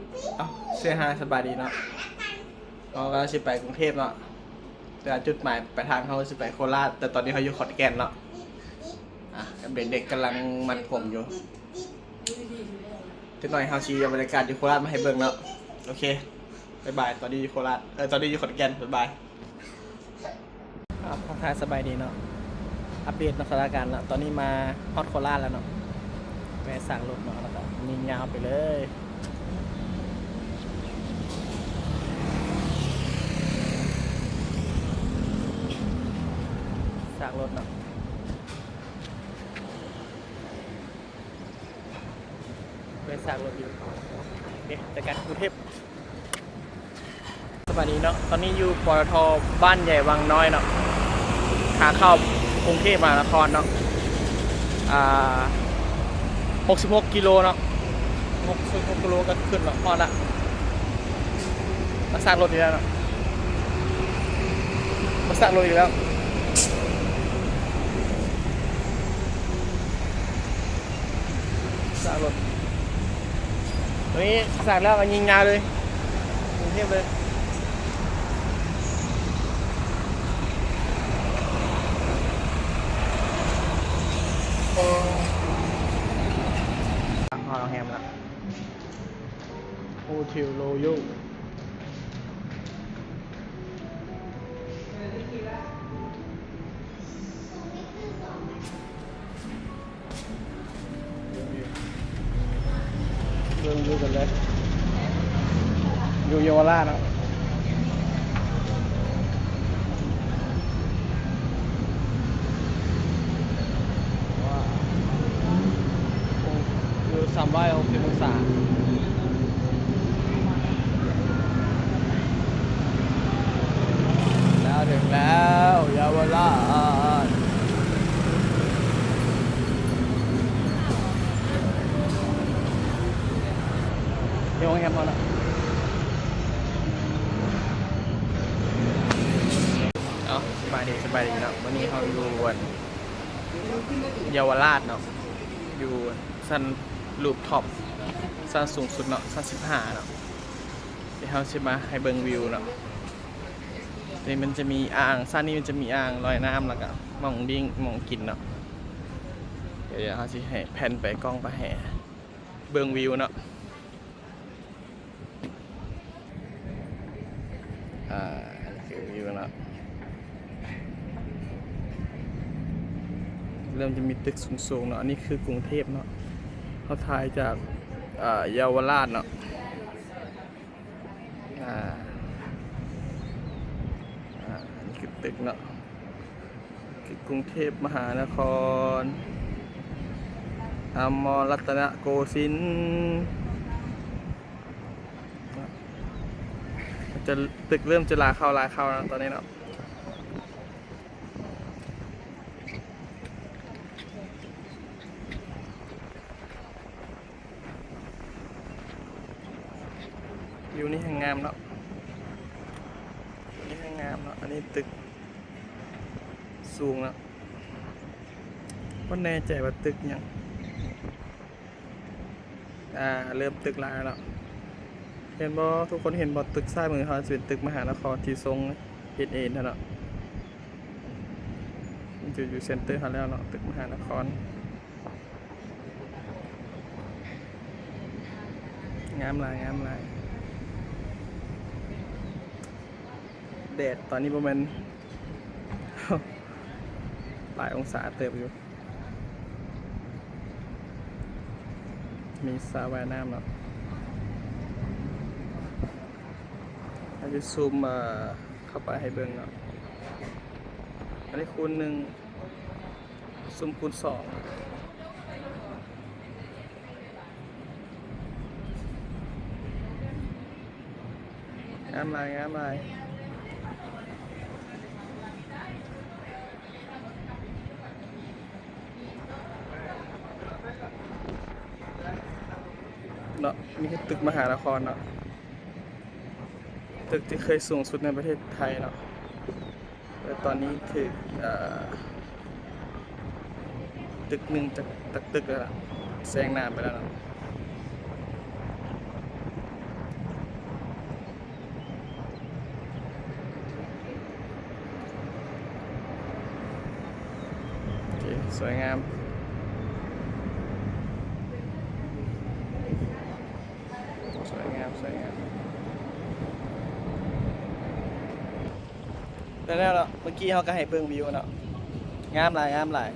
ເອົ້າ ເຊຮາຍ ສະບາຍດີເນາະ. ເຮົາກຳລັງຊິໄປກຸງເທບເນາະ ແຕ່ວ່າຈຸດໝາຍປາຍທາງເຮົາຊິໄປໂຄລາດ ແຕ່ຕອນນີ້ເຮົາຢູ່ຂອນແກ່ນເນາະ. ອ່າ ເດັກໆກຳລັງມັດຜົມຢູ່. ຈັກໜ່ອຍເຮົາຊິເອົາບັນຍາກາດຢູ່ໂຄລາດມາໃຫ້ເບິ່ງເນາະ. ໂອເຄ ບາຍບາຍ. ຕອນນີ້ຢູ່ໂຄລາດ ເອີ ຕອນນີ້ຢູ່ຂອນແກ່ນ. ບາຍບາຍ. ອ່າ ທັກທາຍສະບາຍດີເນາະ. ອັບເດດເນາະ ສະຖານະການເນາະ. ຕອນນີ້ມາຮອດໂຄລາດແລ້ວເນາະ. ແວະສາກລົດເນາະ ແລ້ວກໍຍິງຍາວໄປເລີຍ. ສາກລົດເນາະ. ໄປສາກລົດຢູ່ ເດ ຈາກກັນກຸງເທບ. ສະບາຍດີເນາະ. ຕອນນີ້ຢູ່ ປຕທ ບ້ານໃຫຍ່ວັງນ້ອຍເນາະ ຂາເຂົ້າກຸງເທບມະຫານະຄອນເນາະ. ອ່າ ຫົກສິບຫົກກິໂລເນາະ ຫົກສິບຫົກກິໂລກໍຂຶ້ນເນາະ ຮອດລະ. ມາສາກລົດອີກແລ້ວເນາະ ມາສາກລົດອີກແລ້ວ. ສາກລົດ ຕົວນີ້ສາກແລ້ວກໍຍິງຍາວເລີຍ ກຸງເທບເລີຍ. ຮອດໂຮງແຮມແລ້ວ ໂຮເທວໂຣໂຢ. ເບິ່ງຢູ່ກັນເລີຍ ຢູ່ເຍົາວະລາດເນາະ. ຢູ່ສາມຮ້ອຍຫົກສິບອົງສາ. ແລ້ວ ເຖິງແລ້ວ ເຍົາວະລາດ ຢູ່ໂຮງແຮມເຮົາເນາະ. ເອົ້າ ສະບາຍດີ ສະບາຍດີເນາະ. ມື້ນີ້ເຮົາຢູ່ອັນ ເຍົາວະລາດເນາະ ຢູ່ຊັ້ນ rooftop ຊັ້ນສູງສຸດເນາະ ຊັ້ນສິບຫ້າເນາະ. ດຽວເຮົາຊິມາໃຫ້ເບິ່ງວິວເນາະ. ນີ້ມັນຈະມີອ່າງ ຊັ້ນນີ້ມັນຈະມີອ່າງລອຍນ້ຳ ແລ້ວກະໝ່ອງດິ້ງ ໝ່ອງກິນເນາະ. ດຽວເຮົາຊິໃຫ້ແພນໄປ ກ້ອງໄປໃຫ້ເບິ່ງວິວເນາະ. ອ່າ ອັນນີ້ຄືວິວເນາະ ເລີ່ມຈະມີຕຶກສູງໆເນາະ. ອັນນີ້ຄືກຸງເທບເນາະ ເຮົາຖ່າຍຈາກ ອ່າ ເຍົາວະລາດເນາະ. ອ່າ ອ່າ ອັນນີ້ຄືຕຶກເນາະ ຄືກຸງເທບມະຫານະຄອນ ອາມອນລັດຕະນະໂກສິນ. ຈະ ຕຶກເລີ່ມຈະຫຼາຍເຂົ້າ ຫຼາຍເຂົ້າແລ້ວຕອນນີ້ເນາະ. ວິວນີ້ແຮ່ງງາມເນາະ ວິວນີ້ແຮ່ງງາມເນາະ. ອັນນີ້ຕຶກສູງເນາະ ບໍ່ແນ່ໃຈວ່າຕຶກຫຍັງ. ອ່າ ເລີ່ມຕຶກຫຼາຍແລ້ວເນາະ. ເຫັນບໍ່ ທຸກຄົນເຫັນບໍ່? ຕຶກຊ້າຍມືເຮົາຈະເປັນຕຶກມະຫານະຄອນທີ່ຊົງເຮັດເອງຫັ້ນເນາະ. ມັນຈະຢູ່ເຊັນເຕີເຮົາແລ້ວເນາະ ຕຶກມະຫານະຄອນ. ງາມຫຼາຍ ງາມຫຼາຍ. ແດດຕອນນີ້ບໍ່ແມ່ນ ຫຼາຍອົງສາເຕີບຢູ່. ມີສະວ່າຍນ້ຳເນາະ. ເຮົາຈະຊູມ ເອີ ເຂົ້າໄປໃຫ້ເບິ່ງເນາະ. ອັນນີ້ຄູນໜຶ່ງ ຊູມຄູນສອງ. ງາມຫຼາຍ ງາມຫຼາຍເນາະ. ນີ້ຄືຕຶກມະຫານະຄອນເນາະ ຕຶກທີ່ເຄີຍສູງສຸດໃນປະເທດໄທເນາະ. ແລ້ວຕອນນີ້ຖືກ ເອີ ຕຶກໜຶ່ງຈາກ ຈາກຕຶກແລ້ວລະ ແຊງໜ້າໄປແລ້ວເນາະ. ສວຍງາມ ສວຍງາມ ສວຍງາມ. ແລ້ວເນາະ ເມື່ອກີ້ເຮົາກໍໃຫ້ເບິ່ງວິວເນາະ ງາມຫຼາຍ ງາມຫຼາຍ.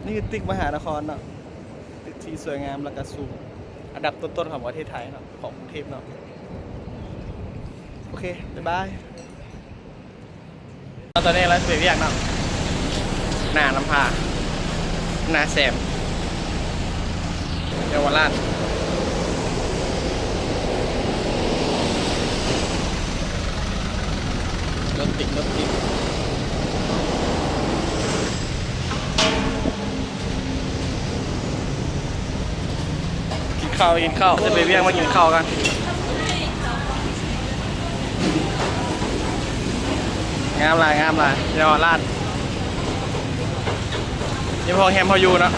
ນີ້ຄືຕຶກມະຫານະຄອນເນາະ ຕຶກທີ່ສວຍງາມ ແລ້ວກໍສູງ ອັນດັບຕົ້ນໆຂອງປະເທດໄທເນາະ ຂອງກຸງເທບເນາະ. ໂອເຄ ບາຍບາຍ. ຕອນນີ້ເຮົາຊິໄປວຽກເນາະ ໜ້ານ້ຳພາ ໜ້າແຊມ ເຍົາວະລາດ. ລົດຕິດ ລົດຕິດ. ກິນເຂົ້າ ກິນເຂົ້າ ຈະໄປວຽກມາກິນເຂົ້າກັນ. ງາມຫຼາຍ ງາມຫຼາຍ ເຍົາວະລາດ. ນີ້ໂຮງແຮມເຮົາຢູ່ເນາະ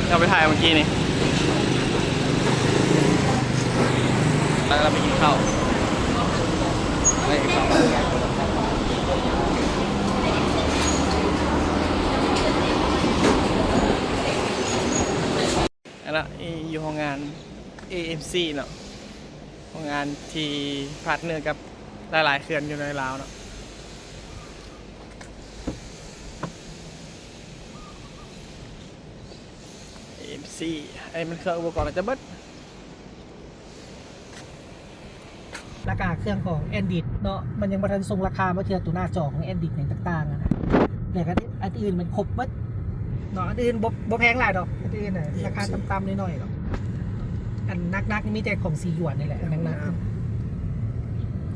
ເຮົາໄປຖ່າຍເມື່ອກີ້ນີ້ ແລ້ວເຮົາໄປກິນເຂົ້າ ໄປກິນເຂົ້າ. ອັນນະ ຢູ່ໂຮງງານ ເອເອັມຊີ ເນາະ ໂຮງງານທີ່ພາດເນີກັບຫຼາຍໆເຂື່ອນຢູ່ໃນລາວເນາະ. ເອເອັມຊີ ອັນນີ້ມັນເຄື່ອງອຸປະກອນ ອາດຈະເບິດ. ລາຄາເຄື່ອງຂອງແອນດິດເນາະ ມັນຍັງບໍ່ທັນສົ່ງລາຄາມາເທື່ອ ໂຕໜ້າຈໍຂອງແອນດິດຫຍັງຕ່າງໆ ຫັ້ນນະ. ແລ້ວກໍອັນອື່ນມັນຄົບເບິດເນາະ ອັນອື່ນບໍ່ ບໍ່ແພງຫຼາຍດອກ ອັນອື່ນນະ ເອັມຊີ ລາຄາຕ່ຳໆໜ້ອຍໆດອກ. ອັນໜັກໆນີ້ມີແຕ່ຂອງຊີຢວນນີ້ແຫຼະ ໜັກ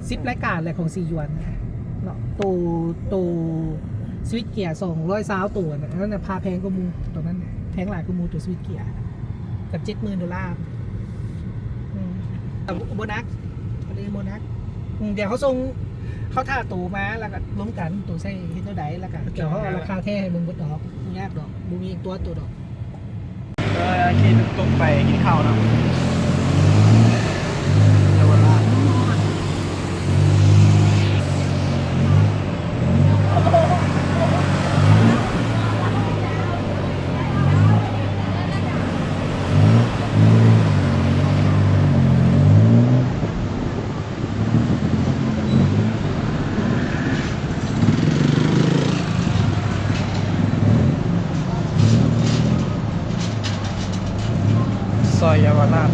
ໆ ສິບລາຍການແຫຼະຂອງຊີຢວນເນາະ. ໂຕ ໂຕສະວິດເກຍສອງຮ້ອຍຊາວໂຕນະ ອັນນັ້ນນະພາແພງກວ່າໝູ່ ໂຕນັ້ນນະແພງຫຼາຍກວ່າໝູ່ ໂຕສະວິດເກຍ ເກືອບເຈັດໝື່ນໂດລາ. ອືມ ແຕ່ບໍ່ໜັກ ອັນນີ້ບໍ່ໜັກ. ອືມ ດຽວເຮົາສົ່ງ ເຮົາຖ້າໂຕມາ ແລ້ວກໍລົມກັນ ໂຕໃຊ້ເຮັດແນວໃດ ແລ້ວກໍດຽວເຮົາເອົາລາຄາແທ້ໃຫ້ເບິ່ງເບິດດອກ ບໍ່ຍາກດອກ ບໍ່ມີອີ່ຫຍັງຕົວະໂຕດອກ. ເອີ ຂີ່ຕຸກໆໄປກິນເຂົ້າເນາະ ເຍົາວະລາດ. ຊອຍເຍົາວະລາດ.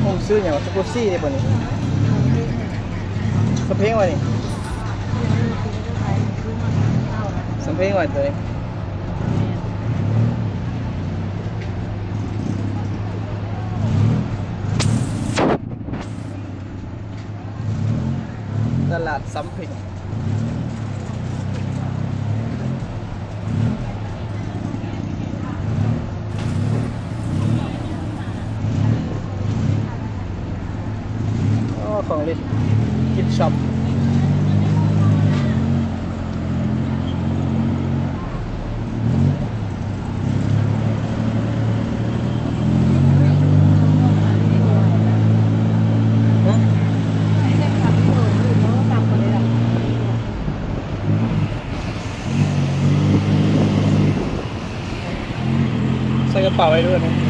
ໂອ້ ຊື້ຫຍັງວະ ສະກຸດຊີ້ເດ້ບໍ່ນີ້ ສຳເພັງວະນີ້ ສຳເພັງວະໂຕນີ້. ຕະຫຼາດສຳເພັງ ອໍ ຂອງຫຼິ້ນ ກິບຊັອບ. ໃສ່ກະເປົາໄວ້ດ້ວຍນະ.